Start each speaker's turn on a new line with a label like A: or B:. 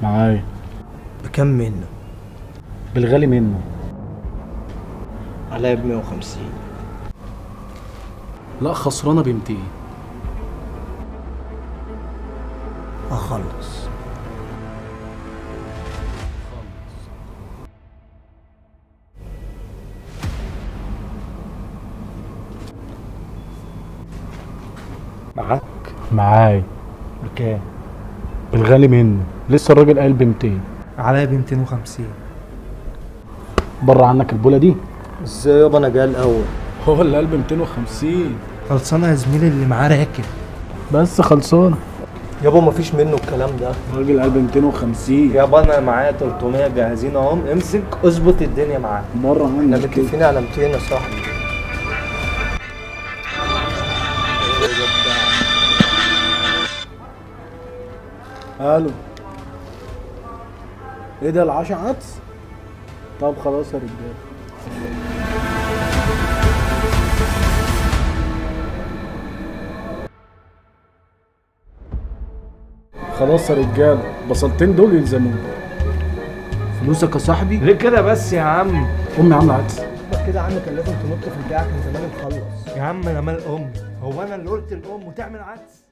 A: معايا.
B: بكم منه؟
A: بالغالي منه.
B: عليا ب 150.
A: لا خسرانة ب 200.
B: اخلص.
A: معاك؟ معايا. بكام؟ بالغالي منه، لسه الراجل قال ب 200.
C: عليا ب 250.
A: بره عنك البوله دي.
B: ازاي يابا، انا جاي الاول.
A: هو اللي قال ب 250.
C: خلصانه يا زميلي، اللي معاه راكب.
A: بس خلصانه
B: يابا مفيش منه الكلام ده.
A: الراجل قال ب 250.
D: يابا انا معايا 300 جاهزين اهم، امسك اظبط الدنيا معاك.
A: بره
B: احنا
A: عنك كده.
B: متفقين على 200 يا صاحبي.
A: الو، ايه ده العشاء عدس؟ طب خلاص يا رجاله. خلاص يا رجاله، بصلتين دول يلزموني. فلوسك يا صاحبي.
D: ليه كده بس يا عم؟
A: امي عامله عدس.
B: كده يا عم كان لازم تنط في البيعة، كان زمان مخلص.
C: يا عم انا مال امي، هو انا اللي قلت الام وتعمل عدس؟